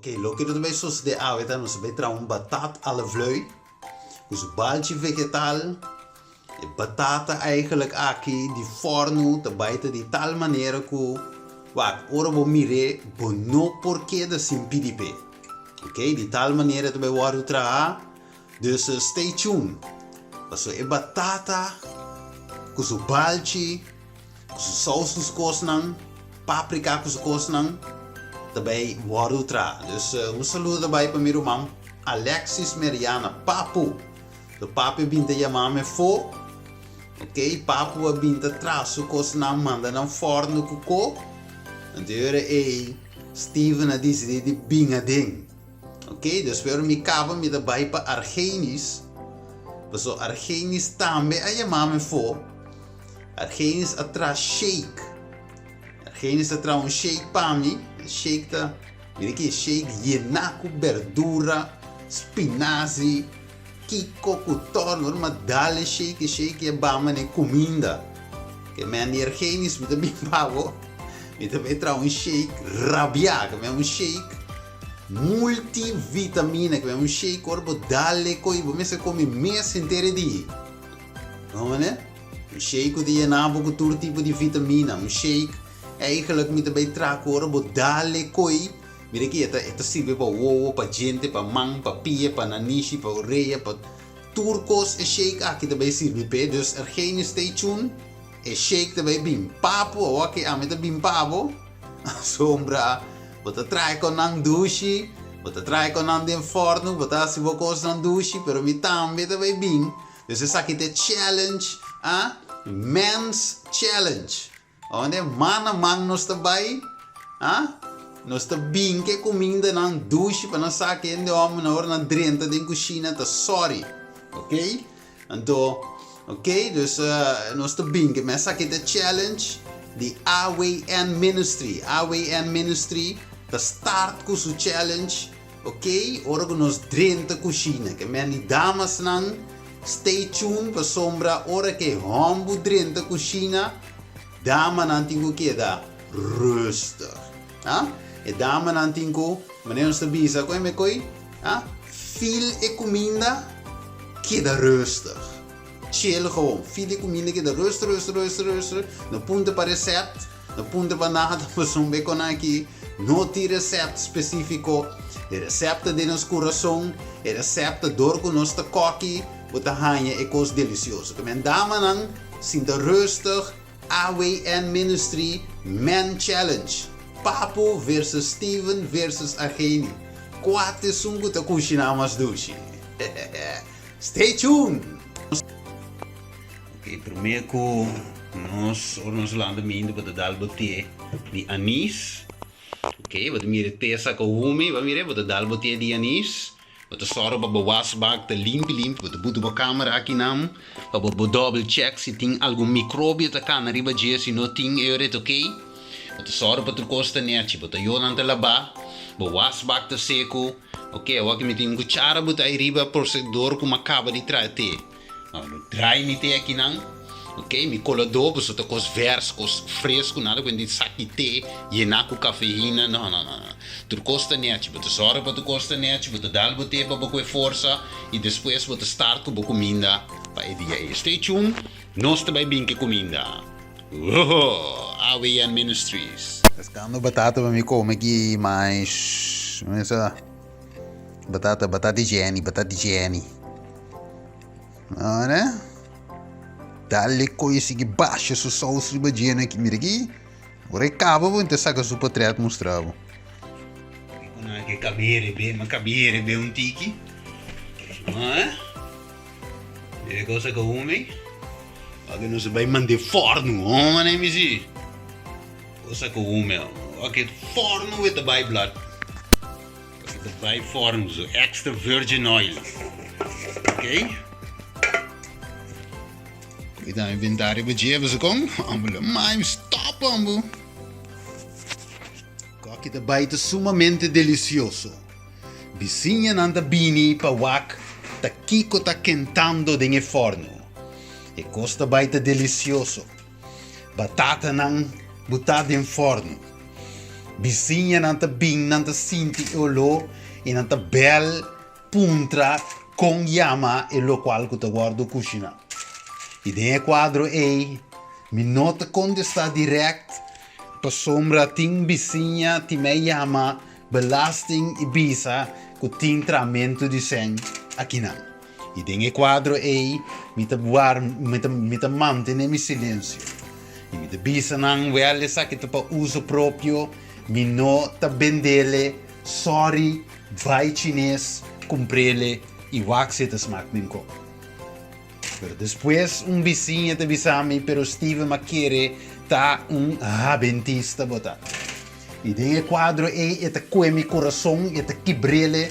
Ok, loke ta bay sosode awe ta nos ta bay traha un batat a la vlui ku su balchi vegetal. E batata eigenlijk aki di fòrnu ta bay ta di tal manera ku wak ora bo mir'é bo no por keda sin pidi p'e. Ok, di tal manera ta bay wòrdu traha, dus stay tuned pasobra e batata ku su balchi. Ku su sous ku su kosnan, paprika ku su kosnan ta bai wòrdu traha. Dus un saludo ta bai pa mi ruman Alexis Meriana, Papu. So papi a bin ta yama mi afó. Ok, Papu a bin ta traha su kosnan, manda nan fòrnu ku ko. Anto e ora ei Steven a disidí di bin aden. Ok, despues ora mi kaba mi ta bai pa Argenis, pasobra Argenis tambe a yama mi afó. Argenis a traha shake. Argenis a traha un shake pa mi. E shake ta, mira ki e shake yená ku berdura, spinazi, kiko ku tòrno. Ora mi a dal e shake, e shake a bamba na e kuminda. Ke men di Argenis mi ta bin pa bo. Mi ta bai traha un shake rabiá, ke men un shake multivitamina, ke men un shake ora bo dal e koi bo mester kome mes henter e dia. Hoor. Un shake ku ta yena bo ku tur tipo di vitamina. Un shake eigenlijk mi ta bai traha ku ora bo dale koi. Mira aki e ta e ta sirbi pa wowo, pa djente, pa man, pa pia, pa nanishi, pa orea, pa tur kos e shake aki ta bai sirbi p'e. Dus Ergenie stay tune, e shake ta bai bin pa bo. Awor aki ami ta bin pa bo. Asombra bo ta traha kon nan dushi, bo ta traha kon nan den fòrnu, bo ta hasi bo kosnan dushi, pero mi tambe ta bai bin. Dus esaki ta e challenge, a Men's Challenge. Unda man a man nos ta bai, a nos ta bin ku e kumindanan dushi pa nan sa ku hende hòmbernan ora nan drenta den kushina ta sòri. Ok? Anto, ok, dus nos ta bin ku esaki ta e challenge di AWN Ministry. AWN Ministry ta start ku su challenge. Ok, ora ku nos drenta kushina, ke men di damasnan stay tuned pasobra ora ke hòmbu drenta kushina, damanan tin ku keda rustig. Ha? E damanan tin ku, manera nos ta bisa ku e mekoi, ha? Fil e kuminda, keda rustig. Chill gewoon, fil e kuminda keda rustig, rustig, rustig, rustig, no punta pa resèpt. No puntra pa nada pasobra e kon aki no tin recept specifico. E recept ta den nos curason, e recept ta dor cu nos ta koki, bo ta haña e cos delicioso. Ke men damanan sinta rustig, AWN Ministry Men Challenge, Papu versus Steven versus Argeni, cua ta esun cu ta cushina mas dushi? Stay tuned! Ok, prome ku nos ora nos lanta mindu bo ta dal bo te di anis. Ok, bo ta mira e te saka humi, bo mira, bo ta dal bo te di anis. Bo ta sòru pa bo wasbak ta limpi limpi, bo ta buta bo kamera akinan pa bo bo dòbel chèk si tin algun mikrobio ta kana riba dje, si no tin e ora e ta ok. Bo ta sòru pa tur kos ta nèchi, bo tayonan ta labá, bo wasbak ta seku. Ok, awor ki mi tin un kuchara bo ta ei riba prosedor ku mi a kaba di traha te. No draai mi te akinan. Ok, mi koladó pasobra ta kos vers, kos fresku, nada ku hende saki te yená ku kafeina. No, no, no, no. Tur kos ta nèchi. Bo ta sòru pa tur kos ta nèchi, bo ta dal bo te pa bo ku e forsa i despues bo ta start ku bo kuminda pa e dia ei. Stay tuned, nos ta bai bin ku e kuminda. Woho! AWN Ministries. Peskando batata pa mi kome aki mas, mesa batata, batata Jenny, batata Jenny. Ora. Dale koe sigui basha su saus riba djena aki. Mira aki. Ora e kaba bo ta saka su potret mustra bo. Kuna ke kabere be, ma kabere be un tiki. Ah. Mira cosa ka humi. Ake nos bai mande forno. Oh, mané mi si. Cosa ka humi. Ake forno we ta bai blad. Ta bai forno su extra virgin oil. Ok. Ki ta inventario pa dje paso kon? Ambo lo mai stop ambo. Koki ta bai ta sumamente delicioso. Bisiñanan ta bini pa wak ta kiko ta kentando den e forno. E kos ta bai ta delicioso. Batatanan butá den forno. Bisiñanan ta bin, nan ta sinti e oló i nan ta bèl puntra kon yama e lokual ku ta wòrdu kushiná. I den e kuadro ei mi no ta kontestá dirèkt pasobra tin bisiña tin mei yama belasting i bisa ku tin tramentu di sèn akinan. I den e kuadro ei mi ta mi ta mantené mi silensio i mi ta bisa nan, Wèl, esaki ta pa uso propio, mi no ta bendele, sòri, bai chines kumprele i wak si e ta smak minkó. Pero despues un bisiña ta bisa mi, Pero Steven, m'a kere ta un habentista bo ta. I den e kuadro ei e ta kue mi kurason, e ta kibrele.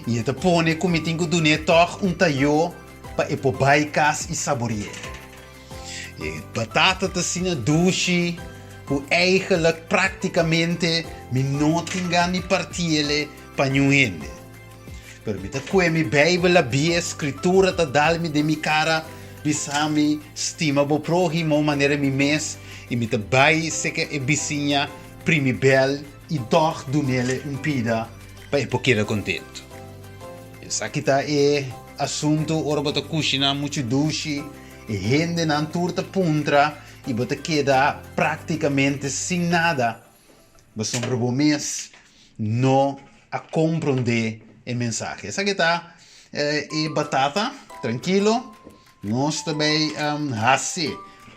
I e ta pone ku mi tin ku dun'é tòg un tayó pa e por bai kas i sabori'é. E batata ta asina dushi ku eigelijk praktikamente mi no tin gan di parti'ele pa niun hende. Pero mi ta kue mi Beibel abié, Skritura ta dal mi den mi kara, bisa mi, Stima bo próhimo manera mi mes, i mi ta bai seka e bisiña primi bèl i tòg dun'ele un pida pa e por keda kontentu. Esaki ta e asuntu ora bo ta kushiná muchu dushi, e hendenan tur ta puntra i bo ta keda práktikamente sin nada pasobra bo mes no a komprondé e mensahe. Esaki ta e batata, trankilo, nos ta bai hasi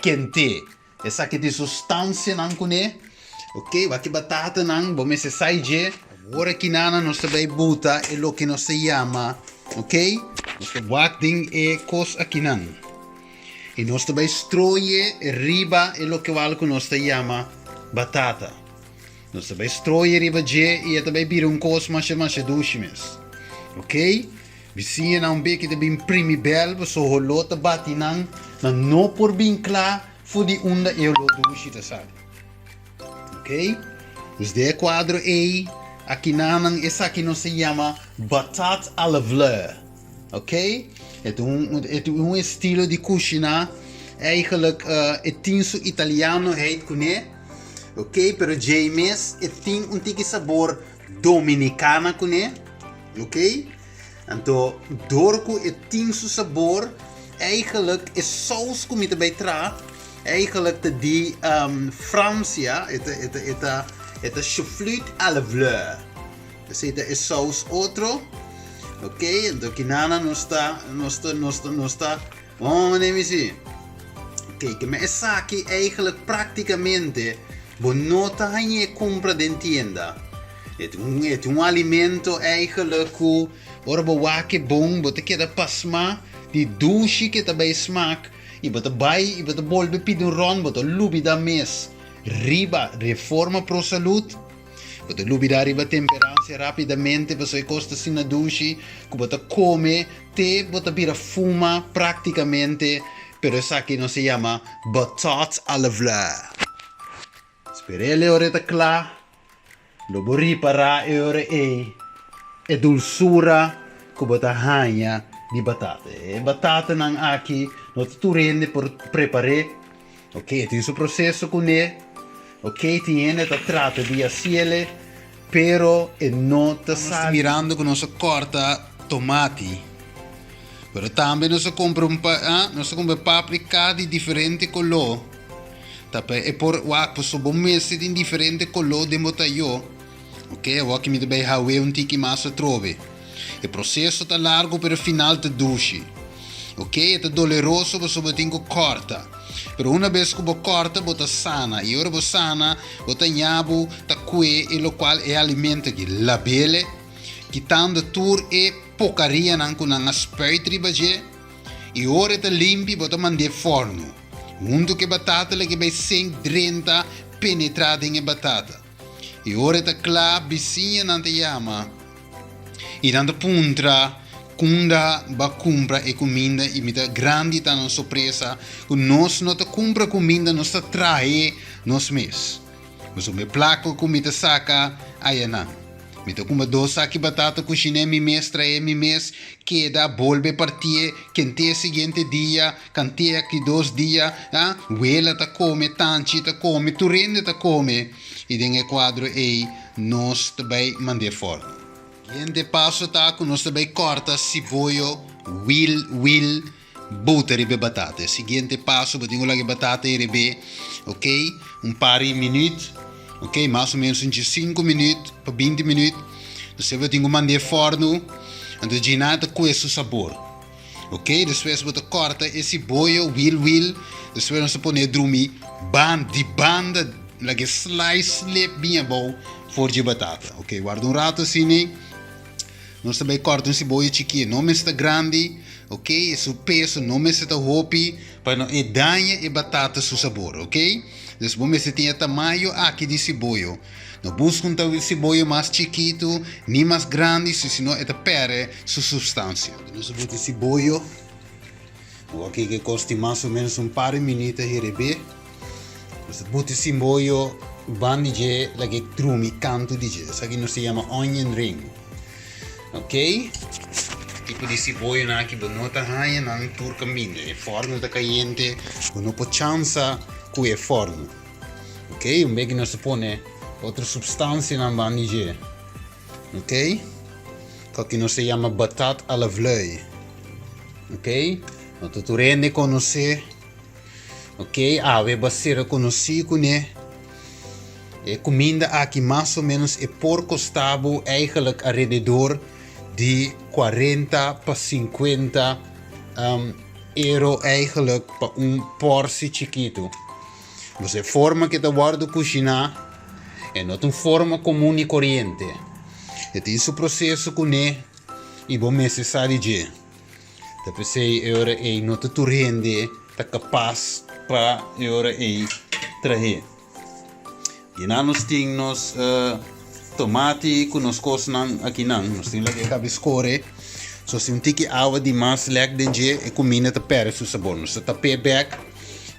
kent'é. Esaki tin sustancianan kuné. Ok, wak e batatanan, bo mester sai dje. Awor aki nana nos ta bai buta e loke nos ta yama, ok, nos ta wak den e kos akinan. I nos ta bai strooie riba e loke wal ku nos ta yama batata. Nos ta bai strooie riba dje i e ta bai bira un kos masha masha dushi mes. Ok, bisiñanan un beki ta bin primi bèl pasobra holó ta bati nan, nan no por bin kla For di unda e olor dushi ta sali. Ok, dus den e kuadro ei, akinanan esaki nos ta yama batat à la vleur. Ok, e ta un, e ta un estilo di kushiná, eigenlijk e tin su italianoheid kuné, ok, pero djei mes e tin un tiki sabor dominicana kuné, ok. Anto dor ku e tin su sabor, eigenlijk e sous ku mi ta bai traha, eigenlijk ta di Francia, e ta e ta e ta e ta chouffluit à la vleur. Esei ta e sous otro. Ok, anto kinana nos ta nos ta nos ta nos ta oh mi si. Ok, ke me esaki eigenlijk praktikamente bo no ta hañ'é kumpra den tienda. E ta un, e ta un alimento eigenlijk ku ora bo wak e bon, bo ta keda pasmá di dushi ke ta bai smak i bo ta bai i bo ta bolbe pidi un rònt, bo ta lubidá mes riba Reforma Pro Salud, bo ta lubidá riba Temperansia rápidamente pasobra e kos ta asina dushi ku bo ta kome te bo ta bira fuma práktikamente, pero esaki nos ta yama batat à la vleur. Sper'el e ora e ta kla. Lo bo ripará e ora ei e dulsura ku bo ta haña di batata. E batatanan aki no ta tur hende por prepar'é. Ok, e tin su proseso kuné. Ok, tin hende ta trata di hasiel, pero e no ta Nos ta mirando ku nos a kòrta tomati, pero tambe nos a kumpra un pa, nos a kumpra paprika di diferente koló. Ta pa e por wak paso bo mester tin diferente koló den bo tayó. Ok, awor aki mi ta bai hawé un tiki mas atrobe. E proseso ta largu pero e final ta dushi. Ok, e ta doleroso paso bo tin ku kòrta. Pero una bes ku bo kòrta bo ta sana i ora bo sana bo ta ña bo ta kue e lokual e alimento aki. Labele, kitando tur e pokarianan ku nan a spuit riba dje i ora e ta limpi bo ta mand'é fòrnu. Huntu ku e batata leke bai sink drenta penetrá den e batata. I ora e ta kla, bisiñanan ta yama i nan ta puntra kunda ba kumpra e kuminda i mi ta grandi ta nan sorpresa ku nos no ta kumpra kuminda, nos ta trahe nos mes. Pasobra e plaka ku mi ta saka ayanan. Mi ta kumpra dos saki batata kushiné mi mes, traé mi mes, keda, bolbe partié, kent'é siguiente dia, kanté aki dos dia, ah, wela ta kome, tanchi ta kome, tur hende ta kome, i den e kuadro ei nos ta bai mand'é fòrnu. Siguiente paso ta ku nos ta bai kòrta siboyo wil wil Bota riba e batata. E siguiente paso bo tin ku laga e batata ei rib'é, ok, un par di minüt, ok, mas o ménos un diesinku minüt pa binti minüt. Despues bo tin ku mand'é fòrnu, anto djina ta kue su sabor, ok. Despues bo ta kòrta e siboyo wil wil, despues nos ta pone drumi ban di banda, laga e slice slip bin abou for dje batata, ok. Warda un rato asina. Nos ta bai kòrta un siboyo chikí, e no mester ta grandi, ok, e su peso no mester ta hopi pa no e daña e batata su sabor, ok. Dus bo mester tin e tamaño aki di siboyo. No buska un siboyo mas chikitu ni mas grandi si sino e ta pèrdè su supstansia. Nos a buta e siboyo, awor aki ke kos tin mas o ménos un par di minüt a herebé. Nos ta buta e simboyo ban di dje laga e drumi kantu di dje. Esaki nos ta yama onion ring. Ok. Tipo di siboyonan aki bo no ta haña nan tur kaminda. E fòrnu ta kayente, bo no por chansa ku e fòrnu. Ok, un bes ku nos ta pone otro supstansianan ban di dje. Ok, ku nos ta yama batat a la vlei. Ok, no ta tur hende konosé. Ok, awe bo a sera konosí kuné. E kuminda aki mas o ménos e por kosta bo eigenlijk alrededor di kuarenta pa sinkuenta euro eigenlijk pa un porsi chikitu. Pues e forma ku ta wòrdu kushiná e no ta un forma komun i koriente. E tin su proseso kuné i bo mester sa di dje. Ta p'esei e ora ei no ta tur hende ta kapas pa e ora ei trah'é. Dina nos tin nos tomati ku nos kosnan akinan. Nos tin laga e kabe skore. So si un tiki awa di mas lèk den dje, e kuminda ta pèrdè su sabor. Nos ta tap'é bèk,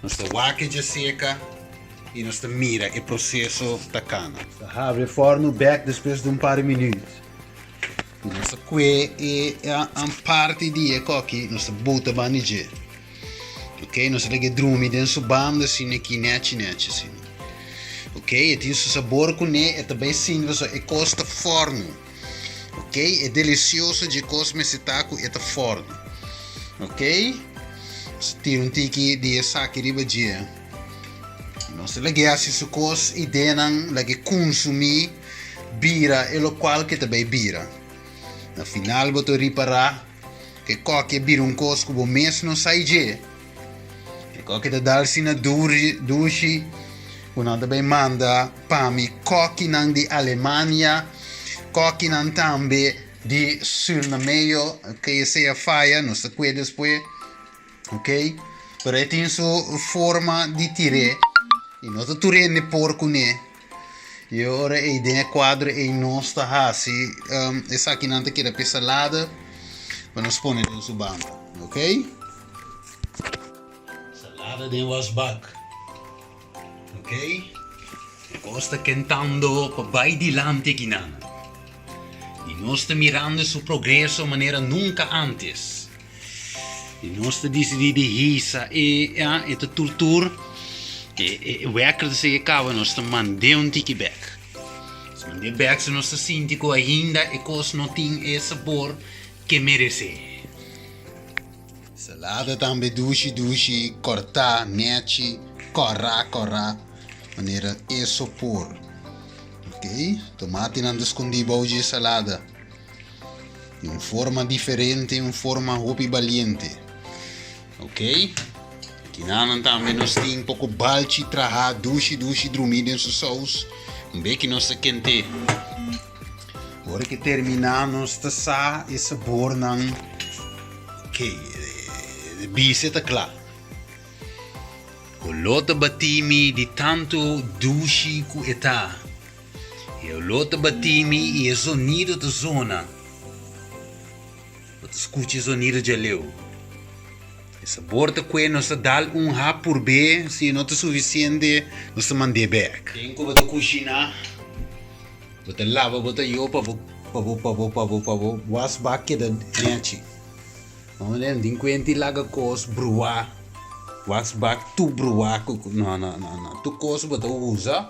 nos ta wak e dje seka i nos ta mira e proseso ta kana. Ta habri e fòrnu bèk despues di un par di minüt. Nos ta kue e parti di e koki, nos ta buta banda di dje. Ok, nos ta laga e drumi den su banda asina aki nechi nechi asina. Ok, e tin su sabor kuné, e ta bai sinti pasobra e kos ta fòrnu. Ok, e delisioso dje kos mester ta ku e ta fòrnu. Ok, nos ta tira un tiki di esaki riba dje. Nos ta laga e hasi su kos ideanan, laga e kunsumí. Bira e lokual ke ta bai bira. Na final bo ta ripará ku e koki a bira un kos ku bo mes no sa dje. E koki ta dal asina dushi ku nan ta bai manda pa mi kokinan di Alemania, kokinan tambe di Surnameo, ke esei a faya, nos ta kue despues. Ok, pero e tin su forma di tir'é i no ta tur hende por kuné. I ora ei den e kuadro ei nos ta hasi esakinan ta keda p'e salada pa nos pone den su banda. Ok. Salada den wasbak. Ok. E kos ta kentando pa bai dilanti akinan. I nos ta mirando su progreso manera nunka antes. I nos ta disidí di hisa e ya e ta tur tur e e wèker ta sigui kaba nos ta mand'é un tiki bèk. Nos mand'é bèk si nos ta sinti ku ainda e kos no tin e sabor ke meresé. Salada tambe dushi dushi kòrtá nèchi kòrá kòrá manera e sopor. Ok tomatinan ta skondí bou dje salada. Di un forma diferente, un forma hopi baliente. Ok? Kinanan tambe nos tin poko balchi traha dushi dushi drumi den su saus. Un beki nos ta kente. Ora ke termina nos ta sa e sabornan. Ok, bise ta kla. Olor ta bati mi di tantu dushi ku e ta. E oló ta batí mi i e zonido ta zona. Bo ta skucha e zonido djaleu. E sabor ta kue nos ta dal un hap purb'é, si e no ta sufisiente nos ta mand'é bèk. Den ku bo ta kushiná. Bo ta laba bo tayó pa bo pa bo pa bo pa bo pa bo wasbak keda nechi. No den tin kuenti laga kos bruá wasbak tur bruá ku no no no no tur kos bo ta usa.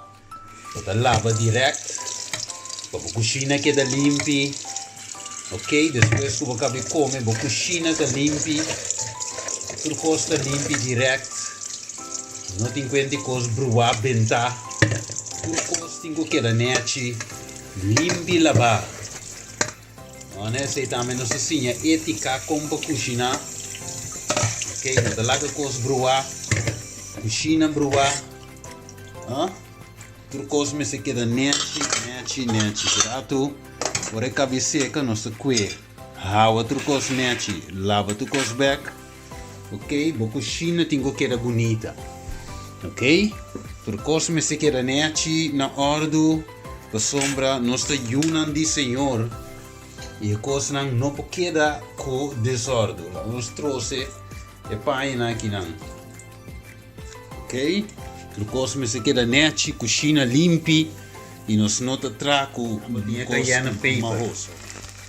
Bo ta laba direct pa bo kushina keda limpi ok despues ku bo kabi kome bo kushina ta limpi tur kos ta limpi direct no tin kuenti kos bruá bentá tur kos tin ku keda nechi limpi labá Ora esei tambe nos ta siña étika kon pa kushiná. Ok, no ta laga kos bruá, kushina bruá. Ah, tur kos mester keda nechi, nechi, nechi. Ratu, ora e kabi seka nos ta kue hawa tur kos nechi, laba tur kos bek. Ok, bo kushina tin ku keda bunita. Ok, tur kos mester keda nechi, na òrdu, pasobra nos ta yunan di Señor i e kosnan no por keda ku desòrdu. Laga nos trose e pañanan akinan. Ok, tur kos mester keda nechi, kushina limpi i nos no ta tra ku kos mahoso.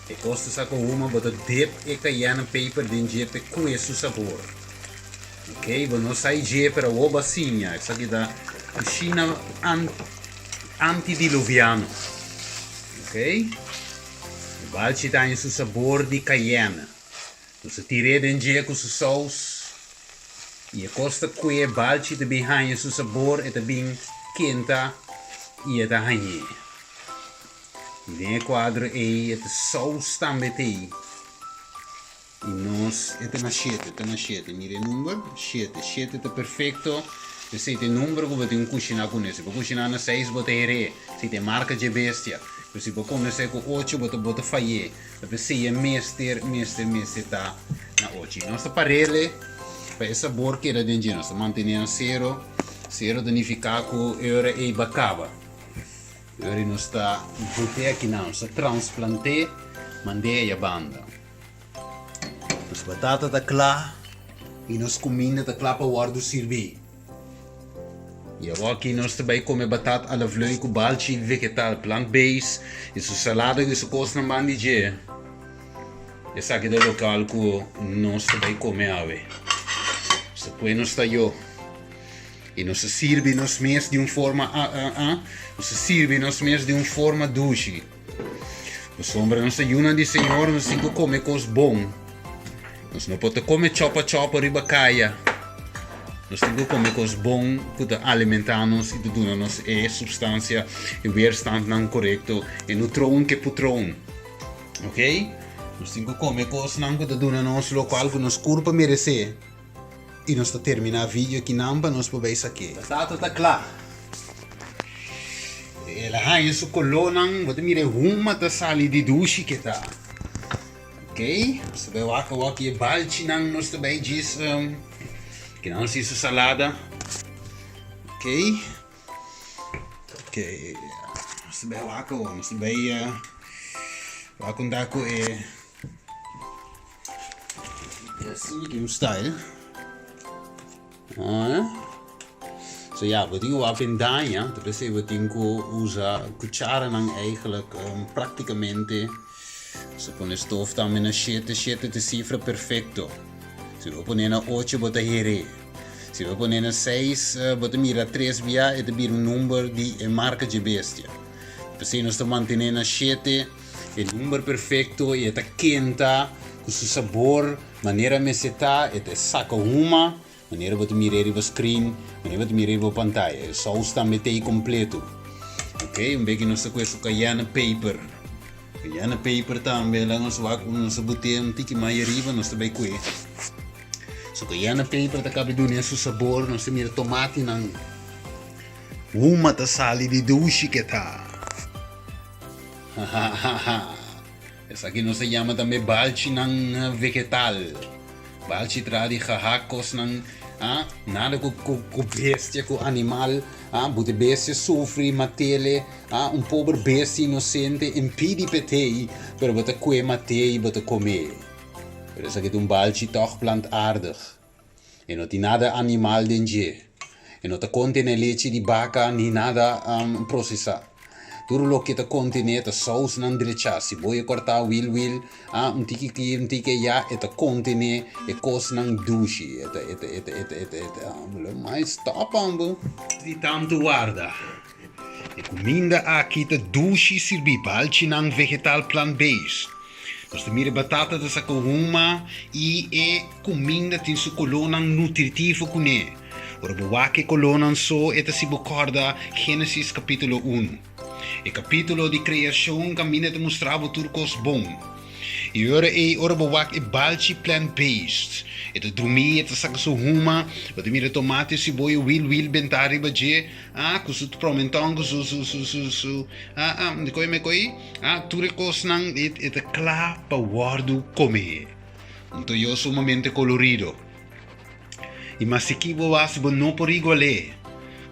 E kos ta sa ku huma bo ta dip e cayenne paper den dje p'e kue su sabor. Ok, bo no sa e dje pero awor bo a siña. Esaki ta kushina antidiluviano. Ok, e balchi ta haña su sabor di cayenne. Nos a tir'é den dje ku su sous i e kos ta kue balchi ta bin haña su sabor, e ta bin kenta i e ta hañ'é. I den e kuadro ei e ta sous tambe t'ei. I nos e ta na shete, e ta na shete. Mira e number, shete. Shete ta perfekto. Esei ta e number ku bo tin ku kushiná kuné. Si bo kushiná na seis bo ta her'é. Esei ta e marka dje bestia. Pero si bo kumins'é ku ocho bo ta bo ta fay'é. Ta p'esei e mester, mester, mester ta na ochi. Nos ta parele pa e sabor keda den dje. Nos ta mantené na sero. Sero ta nifiká ku e ora ei ba kaba. E ora ei nos ta bot'é akinan. Nos ta transplant'é, mand'é aya banda. Nos batata ta kla i nos kuminda ta kla pa wòrdu sirbí. I awor aki nos ta bai kome batat a la vlei ku balchi vegetal, plant base, i su salada ku su kosnan ban di dje. Esaki ta lokal ku nos ta bai kome awe. Nos ta pue nos tayo i nos ta sirbi nos mes di un forma nos ta sirbi nos mes di un forma dushi. Pasobra nos ta yunan di Señor, nos tin ku kome kos bon. Nos no por ta kome chopa chopa riba kaya. Nos tin ku kome kos bon ku ta alimentá nos i ta duna nos e supstansia, e weerstandnan korekto, e nutroon ku e putroon. Ok? Nos tin ku kome kosnan ku ta duna nos lokual ku nos kurpa meresé. I nos ta terminá video akinan pa nos por bai sak'é. Batata ta kla. El a haña su kolónan. Bo ta mira e huma ta sali di dushi ke ta. Ok, nos ta bai wak awor e balchinan nos ta bai djis kinan nos hisa salada. Ok, ok, nos ta bai wak awor, nos ta bai wak unda ku e. Asina ki un style. Ah. So ja, bo tin ku wak den daña, ta p'esei bo tin ku usa kucharanan eigenlijk um, praktikamente. So pone stof tambe na shete, shete ta sifra perfekto. Si bo pone na ocho bo ta heré. Si bo pone na seis, eh, bo ta mira tres bia e ta bira un number di e marka dje bestia. P'esei nos ta mantené na shete. E number perfecto y e ta kenta cu su sabor manera mester ta, e ta saca huma manera bo ta mira riba screen, manera bo ta mira riba pantaya. E saus tambe ta ey completo. Ok, un beki nos ta coge su cayenne paper. Cayenne paper tambe, laga nos wak unda nos a bute un tiki mas ariba, nos ta bay coge. Su cayenne paper ta caba duna su sabor, nos ta mira tomatinan huma ta sali di dushi ke ta. Esaki nos ta yama tambe balchinan vegetal. Balchi tra di gehak kosnan, ah, nada ku ku ku bestia, ku animal, ah, buta bestia sufri, matele, ah, un pober bestia inosente impidi p'etei, pero bo ta kue mat'e i bo ta kom'e. Pero esaki ta un balchi tòg plantaardig. E no tin nada animal den dje. E no ta kontené lechi di baka ni nada prosesá. Tur loke ta kontené ta sousnan drechá. Si bo e kòrtá wil wil, ah, un tiki aki, un tiki ayá, e ta kontené e kosnan dushi. E ta, e ta, e ta, e ta, e ta, e ta, ah, stòp homber. Di tantu warda. E kuminda aki ta dushi sirbí balchinan vegetal plant-based. Nos ta mira e batata ta saka huma i e kuminda tin su kolónan nutritivo kuné. Ora bo wak e kolónan so e ta si bo kòrda Génesis kapítulo unu. E kapítulo di kreashon kaminda ta mustra bo tur kos bon. I ora ei ora bo wak e balchi plant-based e ta drumí e ta saka su huma, bo ta mira tomate, siboyo, wil wil bentá riba dje. Ah, ku su promenton, ku su, su, su, su, su, ah, ah, di koi me koi, ah, tur e kosnan e, e ta kla pa wòrdu komé. Un toyo sumamente kolorido. I masiki bo wak si bo no por igual'é.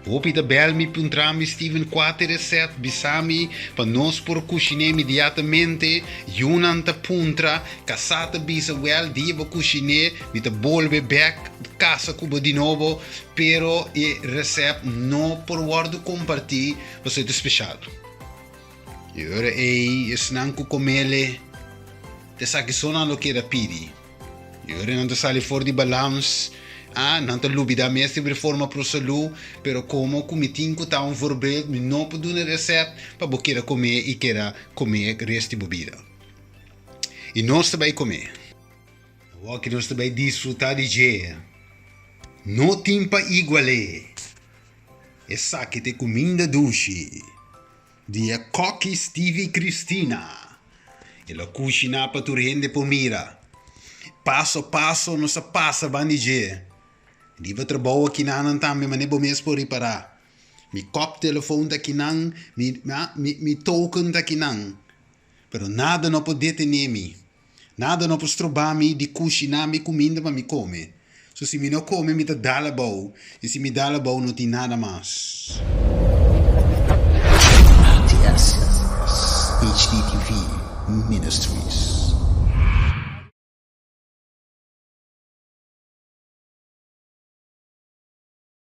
Hopi ta bèl mi puntra mi, Steven, kua ta e resèt? Bisa mi pa nos por kushiné inmediatamente. Yunan ta puntra, kasá ta bisa, wèl, dia bo kushiné, mi ta bolbe bèk kasa ku bo di nobo. Pero e resèpt no por wòrdu kompartí pasobra e ta speshal. I ora ei esnan ku komele ta esaki so nan lo keda pidi. I ora nan ta sali for di balans, ah, nan ta lubidá mes riba e forma pro salú, pero komo ku mi tin ku ta un voorbeeld, mi no por duna e resèpt pa bo keda komé i keda komé rest di bo bida. I nos ta bai komé. Awor ki nos ta bai disfrutá di dje, no tin pa igual'é. Esaki ta e kuminda dushi di e kòki Stevie Cristina. El a kushiná pa tur hende por mira. Paso paso nos a pasa ban di dje. Riba trabou akinanan tambe manera bo mes por ripará. Mi kòptelefon ta akinan, mi, mi, mi token ta akinan. Pero nada no por detené mi. Nada no por stroba mi di kushiná mi kuminda pa mi kome. So si mi no kome mi ta dal abou, i si mi dal abou no tin nada mas. ATS HDTV Ministries.